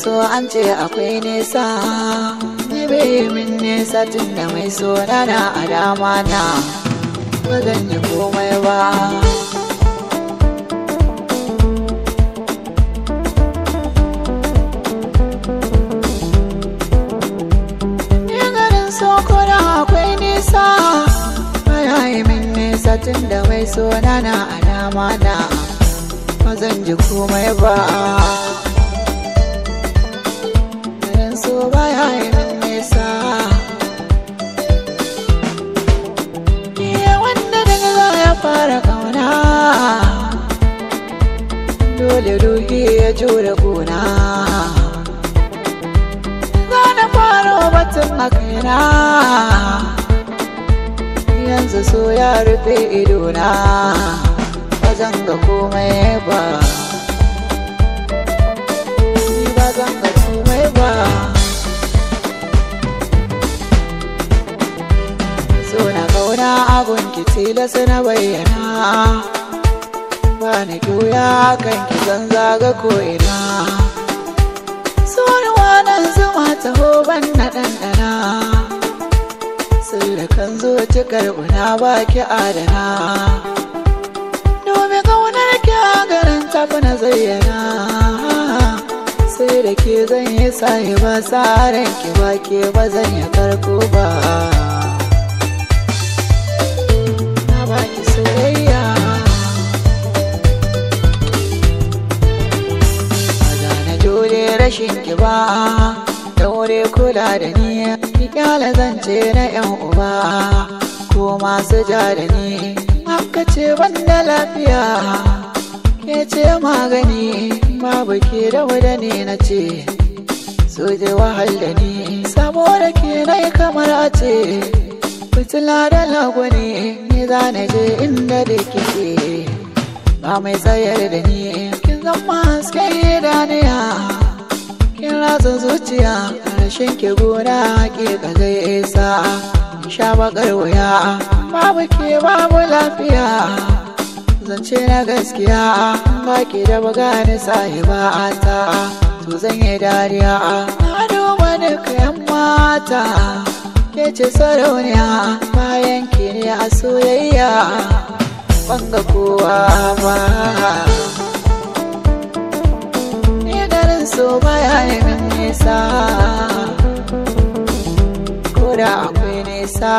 so an ce akwai nisa, ni bai min nisa tun da mai so na na a dama na, ba zan yi komai ba. Ni garin so ko da akwai nisa, baya yi min nisa tun da mai so na na a dama na, ba zan ji komai ba. Garin so baya yi min nisa. Iya wanda daga za ya fara kauna, dole ruhi ya jure gona. Za na fara batun a kaina, yanzu so ya rufe idona, ba zan ga komai ba. Ni ba zan ga komai ba. So na kauna abun ki tilas na bayyana, ba ni juya kan ki zan zaga ko'ina. So nan zuma taho ban na ɗanɗana, sirrikan zuci karɓuna ba ki adana. Domin ƙaunar ki a garin tafi na zayyana, sai da ke zan yi sahiba tsarin ki ba ke ba zan yi karko ba. Na baki soyayya, ba za na jure rashin ki ba. Daure kula da ni, ki kyale zance na yan uba ko masu ja da ni. Haka ce ban da lafiya, ke ce magani, babu ke da wadani na ce. So je wahal da ni, saboda ke na yi kamar a ce fitila da lagwani, ni za na je inda da kike, ba mai tsayar da ni. Kin zama hasken idaniya, kin ratsa zuciya, rashin ki gona hakika zai isa. In sha bakar wuya, babu ke babu lafiya, zance na gaskiya, ba ki da bagani sahiba ta, to zan yi dariya. Na duba duka yan mata, ke ce sarauniya, bayan ki ne a soyayya, ban ga kowa ba. Ni garin so baya yi min nisa, ko da akwai nisa.